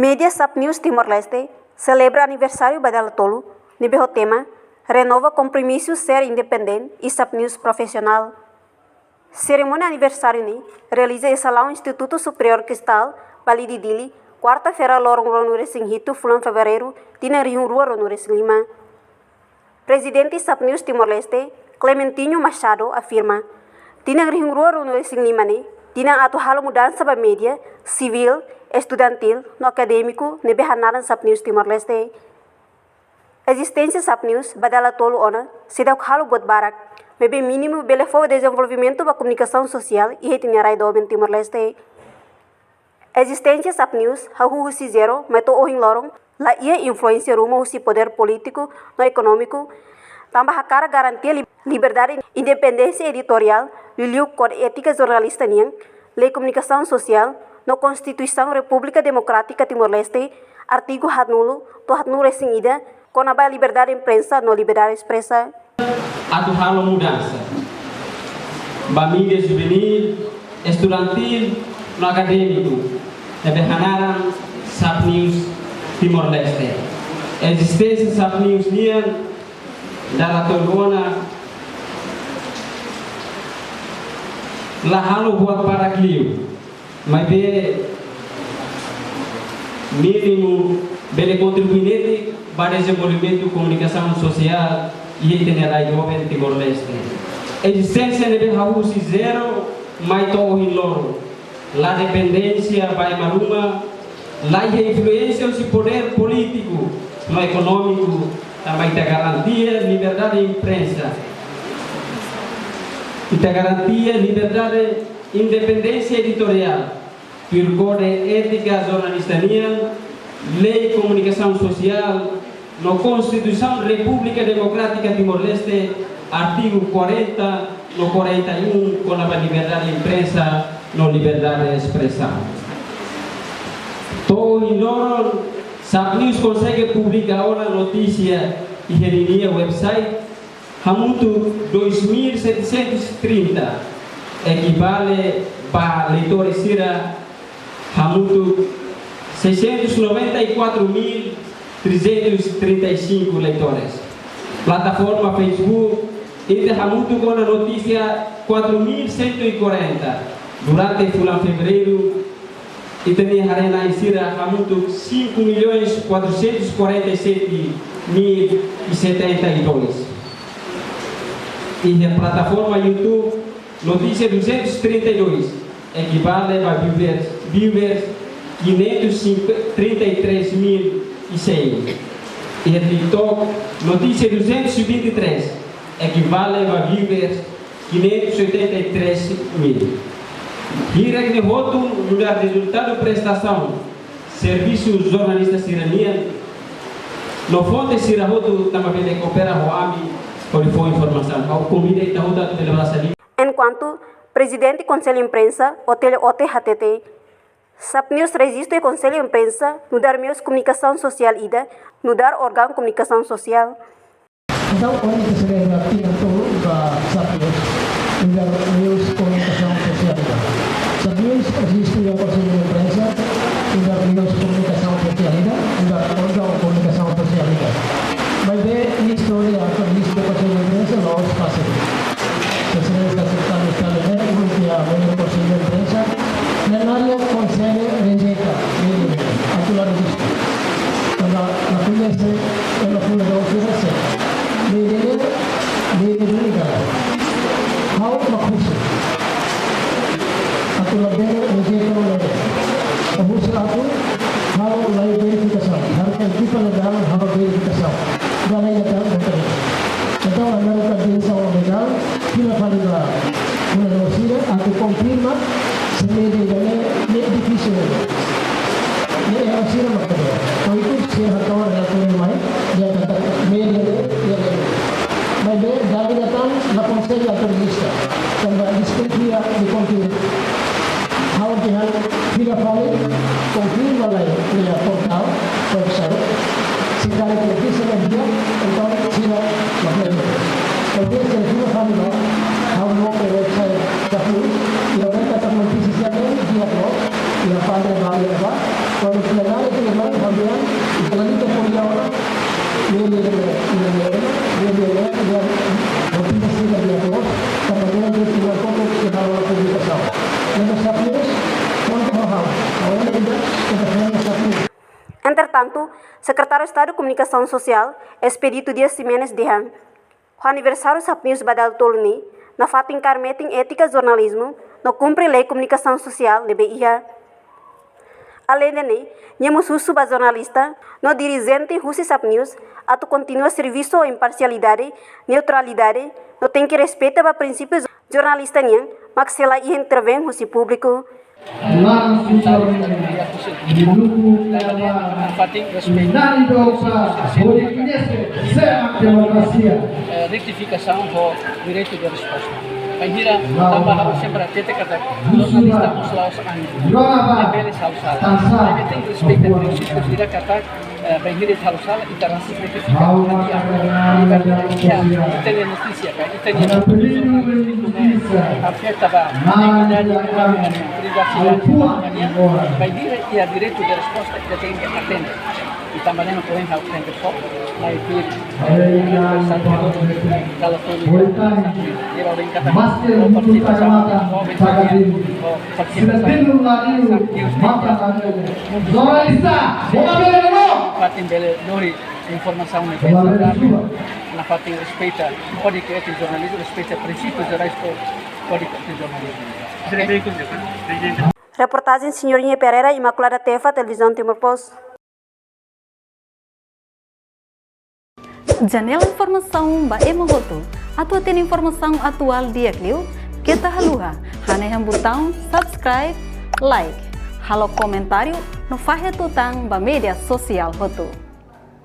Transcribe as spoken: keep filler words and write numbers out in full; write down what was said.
Média Sap News Timor-Leste selebra aniversáriu ba dala tolu, ne'ebé ho tema Renova Kompromisu Ser Independente i Sap News Profisionál. Serimónia aniversáriu ne'e realiza iha salaun Institutu Superiór Cristal, Balide, Dili, kuarta-feira, loron ruanulu-resin-hitu fulan Fevereiru, tinan rihun rua ruanulu-resin-lima. Prezidente Sap News Timor-Leste, Clementinho Machado, afirma, tinan rihun rua ruanulu-resin-lima ne'e tinan atu halo mudansa ba média, sivíl, estudantíl no akadémiku ne'ebé hanaran Sap News Timor-Leste. Ezisténsia Sap News ba dala tolu ona seidauk halo buat barak, maibé mínimu bele fó dezenvolvimentu ba komunikasaun sosiál iha ita-nia rai doben Timor-Leste. Ezisténsia Sap News hahú husi zero mai to'o ohin loron, la iha influénsia ruma husi podér polítiku no ekonómiku, tanba hakarak garantia lib-, liberdade, independénsia editoriál, liuliu Kódigu Étika Jornalista nian, Lei Komunikasaun Sosiál, no Konstituisaun Repúblika Demokrátika Timor-Leste, artigu haatnulu to'o haatnulu-resin-ida, kona-ba liberdade imprensa no liberdade espresa. Atu halo mudansa ba média juveníl, estudantíl no akadémiku ne'ebé hanaran Sap News Timor-Leste. Ezisténsia Sap News nian dala tolu ona la halo buat barak liu, maibé mínimu bele kontribui netik ba dezenvolvimentu komunikasaun sosiál iha ita-nia rai doben Timor-Leste. Ezisténsia ne'ebé hahú husi zero mai to'o ohin loron, la dependénsia ba ema ruma, la iha influénsia husi podér polítiku no ekonómiku, tanba ita garantia liberdade imprensa. Ita garantia liberdade, independénsia editoriál, tuir Kódigu Étika Jornalista nian, Lei Komunikasaun Sosiál, no Konstituisaun Repúblika Demokrátika Timor-Leste, artigu kuarenta no kuarenta i un, kona-ba liberdade imprensa no liberdade espresaun. To'o ohin loron, Sap News konsege publika ona notísia iha ninia website hamutuk dois mil setecentos e trinta, ekivale ba leitór sira hamutuk seiscentos noventa e quatro mil trezentos e trinta e cinco leitores. Plataforma Facebook, ita hamutuk ona notísia quatro mil cento e quarenta. Durante fulan Fevereiru, ita-nia haree-na'in sira hamutuk cinco milhões quatrocentos quarenta e sete mil e setenta e dois. Iha plataforma YouTube, notísia duzentos e trinta e dois, ekivale ba viewers, viewers quinhentos e trinta e três mil e cem. Iha TikTok, notísia duzentos e vinte e três, ekivale ba viewers quinhentos e oitenta e três mil. Hirak ne'e hotu nu'udar rezultadu prestasaun servisu jornalista sira-nian, no fonte sira hotu tanba bele koopera ho ami hodi fó informasaun. Ha'u konvida ita hotu atu bele basa liman. Enkuantu Prezidente Konsellu Imprensa, Otélio Ote, hatete, Sap News rejistu iha Konsellu Imprensa nu'udar meius komunikasaun sosiál ida, nu'udar órgaun komunikasaun sosiál. Entaun, ohin ita sei reativa tolu ba Sap News, nu'udar meius komunikasaun sosiál ida. Sap News rejistu iha Konsellu Imprensa, nu'udar meius komunikasaun sosiál ida, nu'udar órgaun komunikasaun sosiál ida. Maibé, nia istória atu rejistu iha Konsellu Imprensa la'ós fasil. Sua Exelénsia Sekretáriu Estadu ne'e, uluk iha meius Konsellu Imprensa, plenária konsege rejeita, atu la rejistu. Tanba la koñese, ema funu da ofisa se. Lei ne'e, lei ne'e liga. Ha'u mak husu. Atu labele rejeita lei ne'e. Ha'u husu atu halo lai verifikasaun. Ha'u ekipa legál halo verifikasaun. Dala ida tan, doutór. Entaun, ami-nia organizasaun legál fila fali ba fundadór sira atu konfirma se média ida-ne'e, ne'e edifísiu ne'e. Ne'e erru sira mak hadi'a. Entaun, sira hato'o relatóriu mai, dehan katak média ne'e, ne'e, ne'e. Maibé, dala ida tan, la konsege atu rejista. Tanba deskonfia de konteúdu. Ha'u dehan fila fali, konfirma lai iha portál, website. Se karik notísia ne'e di'ak, entaun sira mak hadi'a. Maibé se fila fali ba, ha'u loke website Sap News, iha mereka tak notísia sira ne'e di'ak loos, iha padre bali apa, kuandu plenária Entretantu, Sekretáriu Estadu Komunikasaun Sosiál, Expedito Dias Ximenes dehan, ho aniversáriu Sapnews ba dala tolu ne'e, nafatin kaer metin étika jornalizmu no kumpre lei komunikasaun sosiál ne'ebé iha. Aleinde ne'e, nia mós husu ba jornalista no dirijente husi Sapnews atu kontinua servisu ho imparsialidade, neutralidade, no tenke respeita ba prinsípiu jornalista nian, mak sei la iha intervein husi públiku. Laran susar ini, minutu lama, inari dosa, hodi koñese, semak demokrasia. Eh, retifikasaun ho direitu de resposta. Bainhira tanba ha'u sempre hatete katak jornalista mós la'ós anju. Ne'ebé bele halo sala. Ne'ebé tenke respeita prinsípiu sira katak, eh, bainhira halo sala, ita rasik retifika. Ita-nia notísia, ita-nia afeta ba privasidade. Bainhira iha direitu de resposta, ita tenke atende. Ita maneira, porém, ha'u tenke só, mas fatin bele lori informasaun ne'e, nafatin respeita kódigu étiku jornalizmu, respeita prinsípiu jerais kódigu étiku jornalizmu. Reportajen Senhorinha Pereira, Imaculada Tefa, Televizaun Timor Post. Janela informasaun ba ema hotu. Atu hatene informasaun atuál di'ak liu, keta haluha hanehan butaun subscribe, like, halo komentáriu no fahe tutan ba média sosiál hotu.